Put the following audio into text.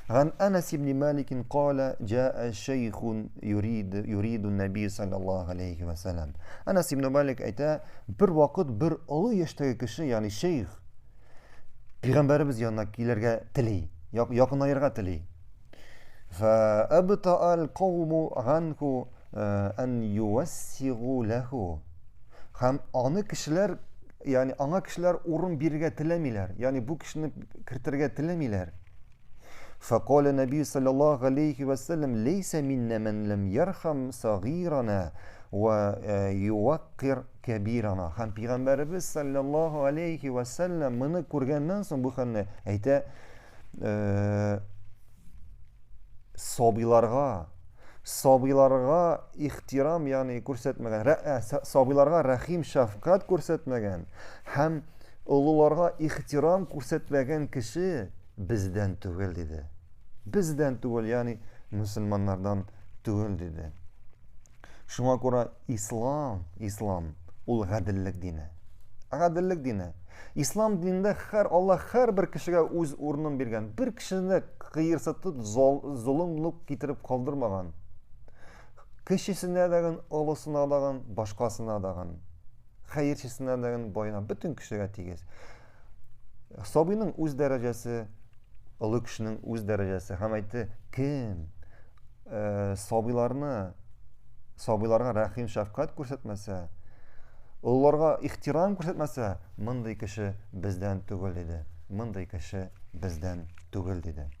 Ган Анас ибн Малик кала жаа шейхун юрид юриду наби саллаллаху алейхи ва саллям. Анас ибн Малик әйтә, бер вакыт бер олы яшьтәге кеше, ягъни шейх, пәйгамбәребез янына килергә тели, якынаерга тели. فأبطأ القوم عنه أن يوسغوا له. Һәм аны кешеләр, ягъни аңа кешеләр урын бирергә теләмиләр, ягъни бу кешене кертергә теләмиләр. فقال النبي صلى الله عليه وسلم ليس منا من لم يرحم صغيرنا ويوقر كبيرنا. Һәм пәйгамбәребез саллаллаһу алейхи ва саллям моны күргәннән соң бу хәлне әйтә, сабыйларга сабыйларга ихтирам, ягъни күрсәтмәгән, сабыйларга рәхим, шәфкать күрсәтмәгән һәм олыларга ихтирам күрсәтмәгән кеше бездән түгел диде. Бездән түгел, ягъни мөселманнардан түгел диде. Шуңа күрә ислам, ислам ул гаделлек дине. Гаделлек дине. Ислам динендә һәр Аллаһ һәрбер кешегә үз урынын биргән. Бер кешене кыерсытып, золымлык китереп калдырмаган. Кечесенә дәген, олысына дагын, башкасына дагын, хәерчесенә дәген, баена, бөтен кешегә тигез. Сабыйның үз дәрәҗәсе, олы кешенең үз дәрәҗәсе. Һәм әйтте, кем э, сабыйларны сабыйларга рәхим шәфкать күрсәтмәсә, олыларга ихтирам күрсәтмәсә, мондый кеше бездән түгел диде. Мондый кеше бездән түгел диде.